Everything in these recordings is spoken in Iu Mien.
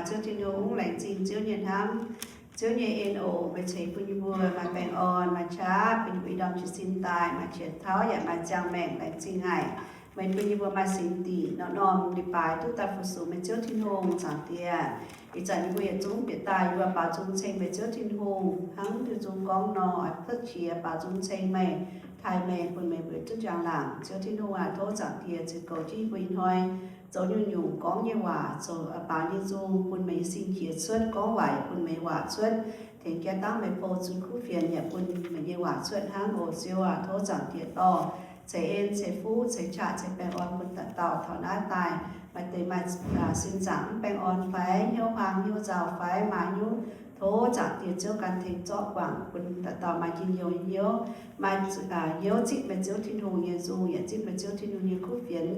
Ziouv Tin-Hungh, laengz zingh Ziouv nyei hnamv, Ziouv nyei en oc. Meih ceix bun yie mbuo maaih baengh orn, maaih qaqv, bun yie mbuo ih ndorm jiez sin daaih, maaih qiex tauv yaac maaih ziangh maengc, laengz zingh haic. Meih bun yie mbuo maaih singx dinc norm-norm leiz-baaix duqv daaih fu-sux meih Ziouv Tin-Hungh, Zaangc Diex. Ih zanc yie mbuo yietc zungv bieqc daaih, yie mbuo baaux nzung ceng meih Ziouv Tin-Hungh, hnangv Tin-Hungh gorngv nor, cuotv qiex baaux nzung ceng meih, taaih meih, bun meih mbuo duqv njang-laangc. Ziouv Tin-Hungh aac, tov Zaangc Diex ziux goux jienv yie mbuo ih hnoi zoux nyungc-nyungc gorngv nyei waac, zoux baaux nyei nzung, bun meih nyei sing qiex cuotv, gorngv waac yaac bun meih nyei waac cuotv. Tengx jienv dangv meih bou zunh kuv fienx yaac bun meih nyei waac cuotv hnangv oc. Ziouv aac, tov Zaangc Diex dorh ceix en, ceix fuqv, ceix qaqv, ceix baengh orn bun dauh dauh taux naaiv daaih. Maaih deix maaih sin zaangc mv baengh orn fai hnyouv huaang hnyouv nzauh fai maaih hnyouv, tov Zaangc Diex Ziouv gan tengx zorqv guangc bun dauh dauh maaih njien-youh nyei hnyouv, maaih hnyouv zipv meih Ziouv Tin-Hungh nyei nzung yaac zipv meih Ziouv Tin-Hungh nyei kuv fienx.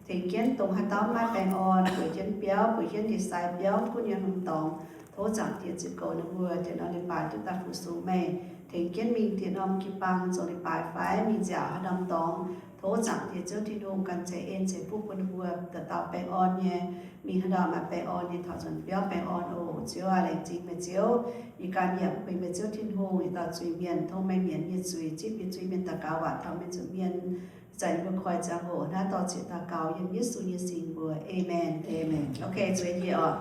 Tengx jienv dongh haaix dauh maiv baengh orn, bueix jienv biauv, bueix jienv ndie-sai biauv, gunv nyei norm dorngx, tov Zaangc Diex ziux goux ninh mbuo diex norm leiz-baaix duqv daaih fu-sux meih. Tengx jienv mingh diex norm jiu-baang zoux leiz-baaix fai mingh nziaauc haaix norm dorngx, tov Zaangc Diex Ziouv Tin-Hungh gan ceix en ceix fuqv bun ninh mbuo dauh dauh baengh orn nyei, mingh haaix ndau maaih baengh orn nyei, taux nzuonx biauv baengh orn oc. Ziouv aac, laengz zingh meih Ziouv. Yie ganh yaac bun meih Ziouv Tin-Hungh, yie dauh zuiz-mienh, tov meih mienz yie zuiz, zipv yie zuiz-mienh daux gaux waac taux meih nza'hmien. Ih zanc yie mbuo koi ziangh hoc naaiv dor-ziec daux gaux yiem Yesu nyei singx mbuox. Aamen. Aamen. Ok, zueiz yie oc.